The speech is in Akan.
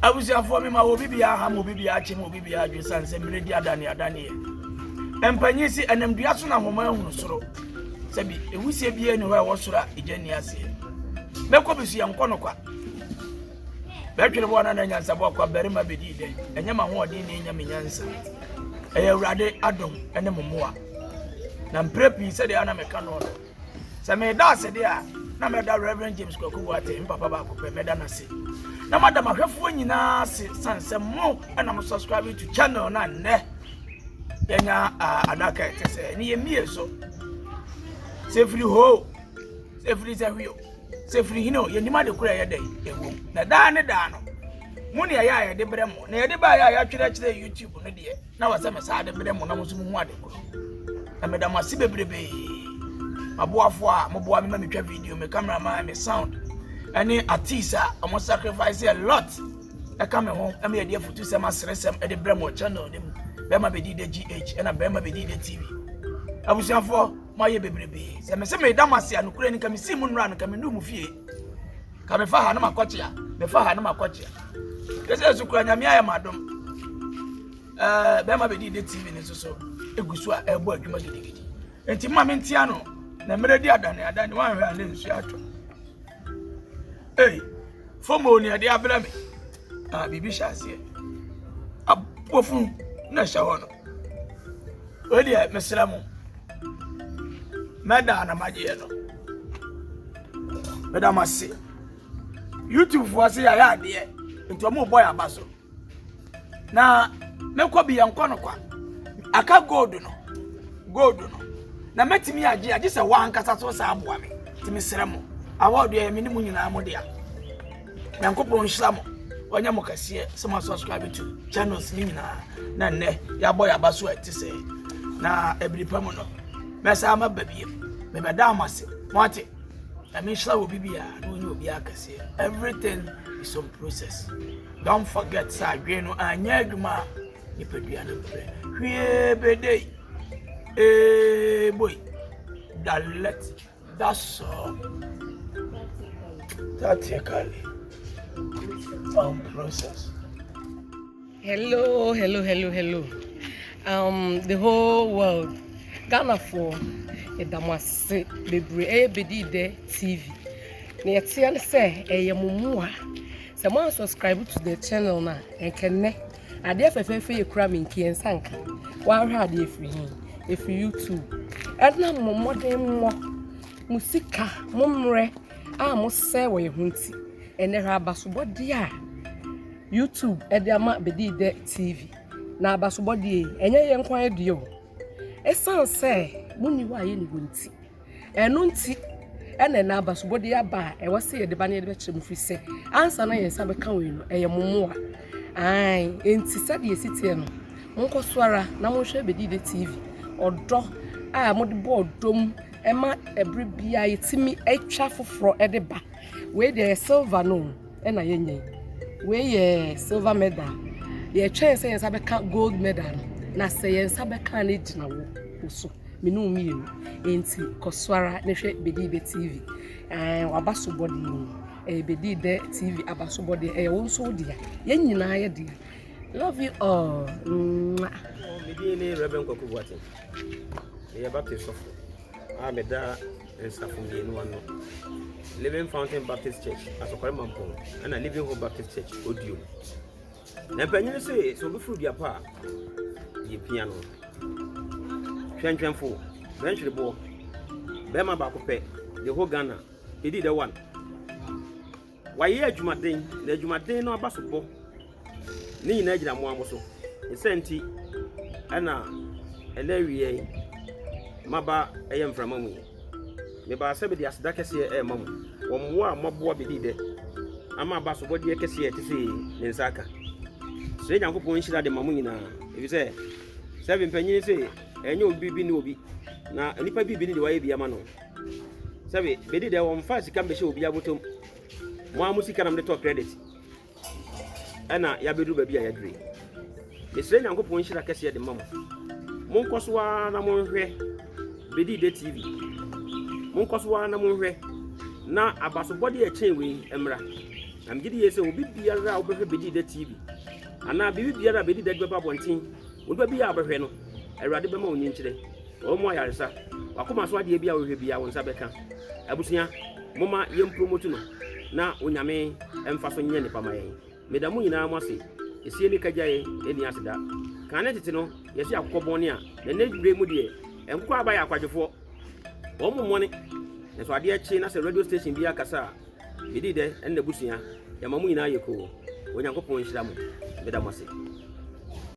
Abusuafoɔ mema wɔ bibiara ha ma obi biara kye ma obi biara adwe sane sɛ mmerɛ di adane adaneɛ. Mpanyin se ɛnam dua so na nhoma ahunu soro. Sɛbi ewusie biara ni hɔ a ɛwɔ soro a egya nni aseɛ. Mɛkɔ bi so yɛnkɔ no kwa. Bɛtwere bɔ na na nyansabɔ kwa barima bɛdii dɛ. Ɛnyɛ m'ahoɔden na ɛnya me nyansa. Ɛyɛ Awurade adom ne mo mmoa. Na mprɛ pii sɛdeɛ ana meka no no, sɛ meda ase deɛ a, na mɛda Reverend James Kwaku Boateng, me papa baako pɛ, mɛda no ase. Na mada m'ahwɛfoɔ nyinaa ase sane sɛ mo na mo subscribe to channel no a nnɛ yɛnya adaka ɛte sɛ ne yɛmmie so. Sɛ firi hoo, sɛ firi sɛ hwio. Sɛ firi hene o, yɛnnim ade korɔ a ɛyɛ dɛn ɛwom. Na daa ne daa no, mo ne ɛyɛ a yɛde brɛ mo. Na yɛde baeɛ a yɛatwerɛ kyerɛ YouTube no deɛ, na wɔ sɛ mesaa de brɛ mo na mo nso mohu ade korɔ. Na meda mo ase bebrebee. Maboafoɔ a moboa me ma metwa video, me cameraman, me sound, ɛne artist a wɔn sacrifice a lot ɛka me ho ɛma yɛde afutusɛm aseresɛm ɛde brɛ mo channel no mu. Bɛrima bɛdi de GH ɛna bɛrima bɛdi de TV. Abusuafoɔ, Moayɛ bebrebe. Sɛ mese meda mo ase a, nokorɛ ni, nka mesii mo nnora no, nka mennuu mo fie. Nka mefa ha na makɔkyea, mefa ha na makɔkyea. Kɛsɛ so kura Nyame ayɛ m'adom. Ɛɛ bɛrima bɛdi de TV no nso so egu so a ɛrebɔ adwuma gidigidi. Enti mma mentia no na mmerɛ di adane adane wanhwɛ a ne nsuo atɔ. Ei, fomo ni ɛde abrɛ me. Ah, biribi hyɛ aseɛ. Aboɔfunu na ɛhyɛ hɔ no. Wei deɛ mesrɛ mo, mɛda na magyeɛ no. Meda mo ase. YouTube foɔ se yɛayɛ adeɛ nti ɔmo bɔ yɛn aba so. Na mɛkɔ bi yɛnkɔ no kwa. Aka gold no, gold no. Na mɛtumi agye agye sɛ wɔankasa so saa aboa me. Nti mesrɛ mo, award yɛ me ne mo nyinaa mo dea. Nyankopɔn nhyira mo, ɔnyɛ mo kɛseɛ sɛ mo subscribe to channels ne nyinaa na nnɛ yɛabɔ yɛaba so a ɛte sɛ na ɛbiri pa mu no mɛsa ama ba biem mebɛda mo ase moate Nyame nhyira wɔ bibiara na ɔnyɛ obiara kɛseɛ. Everything is on process. Don't forget sɛ adwene no anyɛ adwuma a nipadua no brɛ. Hwie bedei ee boy dalet that's all. Tactically on process. Hello, hello, hello, hello. The whole world. Ghanafoɔ, yɛda mo ase bebree. Ɛyɛ Bediidɛ TV. Nea ɛteɛ ne sɛ ɛyɛ mo mmoa. Sɛ mo unsubscribe to the channel no a, ɛnkɛ nnɛ adeɛ fɛfɛɛfɛ yɛ kura me nki yɛn nsa nka. Wahwɛ adeɛ ɛfiri he? Ɛfiri YouTube. Ɛnam mo mmɔdenmmɔ, mo sika, mo mmerɛ a mosɛe wɔ yɛn ho nti, ɛnnɛ hwɛ abasobɔdeɛ a YouTube de ama Bediidɛ TV. Na abasobɔdeɛ yi, ɛnyɛ yɛn nko ara deɛ o. Ɛsiane sɛ monni hɔ a yɛnni hɔ nti, ɛno nti ɛna ɛna abasobɔdeɛ aba a ɛwɔ sɛ yɛde ba na yɛde bɛkyerɛ mo firi sɛ ansa na yɛn nsa bɛka wei no, ɛyɛ mo mmoa. Ae, enti sɛdeɛ ɛsi teɛ no, monkɔ so ara na monhwɛ Bediidɛ TV. Ɔdɔ a mode bɔ ɔdɔ mu ɛma ɛberɛ biara yɛtumi atwa foforɔ de ba. Wei deɛ ɛyɛ silver no o. ɛna yɛnya yi. Wei yɛ silver medal. Yɛtwɛn sɛ yɛn nsa bɛka gold medal no, na sɛ yɛn nsa bɛka no gyina wo wo so, me ne wo mmienu. Enti kɔ so ara na hwɛ Bediidɛ TV. Ɛɛ w'abasobɔdeɛ ni. Ɛyɛ Bediidɛ TV abasobɔdeɛ. Ɛyɛ wo nso wo dea. Yɛn nyinaa yɛ dea. Love you all. Mwah. Me din ne Reverend Kwaku Boateng. Meyɛ Baptist sɔfo a meda nsafo mmienu ano, Living Fountain Baptist Church, Asɔkɔre Mampong, ɛna Living Hope Baptist Church, Odio. Na mpanyin se sɛ obi foro dua pa a, yɛpia no. Twɛntwɛnfo, bɛntwereboɔ, bɛrima baako pɛ, the whole Ghana, ɛdi the one. Wayɛ adwumaden, na adwumaden no aba so bɔ. Ne nyinaa gyina mo ara mo so. Ne saa nti na ɛnɛ awia yi maba ɛyɛ mframa mu yi. Mebaa sɛ mede aseda kɛseɛ ɛrema mo wɔ mmoa a moaboa bɛdi dɛ ama aba sobɔdeɛ kɛseɛ ɛte sɛ ne nsa aka. Srɛ Nyankopɔn nhyira de ma mo nyinaa, efisɛ sɛ mpanyin se ɛnyɛ obi bi ne obi, na nnipa bi bi ne deɛ wayɛ bi ama no. Sɛbe bɛdi dɛ wɔmfa sika mbɛhyɛ obi abotom. Mo ara mo sika na mode tɔ credit. Ɛna yɛabɛduru baabi a yɛaduru yi. Mesrɛ Nyankopɔn nhyira kɛseɛ de ma mo. Monkɔ so ara na monhwɛ Bedi Dɛ TV. Monkɔ so ara na monhwɛ na abasobɔdeɛ a ɛkyɛn wei mmra. Na megye di yie sɛ obi biara a wobɛhwɛ Bedi Dɛ TV anaa biribi biara a Bedi Dɛ de bɛba abɔnten, onipa biara a wobɛhwɛ no, Awurade bɛma wo nyinkyerɛ, ɔbɛma wo ayaresa, w'akoma so adeɛ biara a wohwehwɛ biara wo nsa bɛka. Abusua, momma yɛmpromote no na Onyame mfa so nyɛ nnepa ma yɛn. Meda mo nyinaa mo ase. Esie ne kagyae nni aseda. Kane tete no, yɛse akokɔ bɔne a, na nnɛ bere mu deɛ, nkokɔ aba yɛ akwadwofoɔ. Wɔn mmɔne. Nanso adeɛ kye na sɛ radio station bi akasa a, Bedi dɛ ɛne n'abusua. Yɛma mo nyinaa yɛ koo. Onyankopɔn nhyira mo. Meda mo ase.